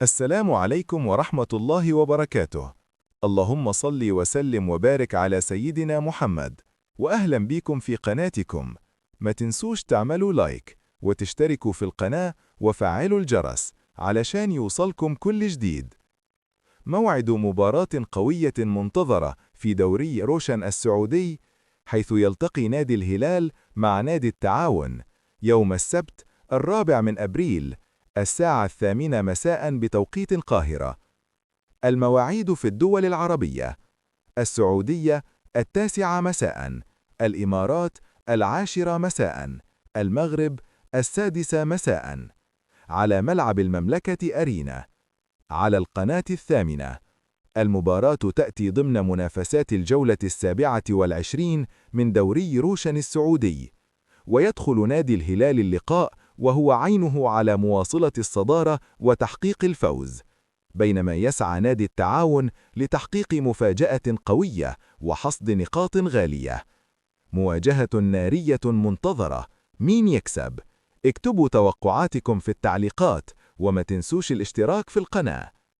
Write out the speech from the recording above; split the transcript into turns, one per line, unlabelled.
السلام عليكم ورحمة الله وبركاته. اللهم صل وسلم وبارك على سيدنا محمد، وأهلا بيكم في قناتكم. ما تنسوش تعملوا لايك وتشتركوا في القناة وفعلوا الجرس علشان يوصلكم كل جديد. موعد مباراة قوية منتظرة في دوري روشن السعودي، حيث يلتقي نادي الهلال مع نادي التعاون يوم السبت 4 من أبريل الساعة 8 مساء بتوقيت القاهرة. المواعيد في الدول العربية: السعودية 9 مساء، الإمارات 10 مساء، المغرب 6 مساء، على ملعب المملكة أرينا، على القناة 8. المباراة تأتي ضمن منافسات الجولة 27 من دوري روشن السعودي، ويدخل نادي الهلال اللقاء وهو عينه على مواصلة الصدارة وتحقيق الفوز، بينما يسعى نادي التعاون لتحقيق مفاجأة قوية وحصد نقاط غالية. مواجهة نارية منتظرة، مين يكسب؟ اكتبوا توقعاتكم في التعليقات، وما تنسوش الاشتراك في القناة.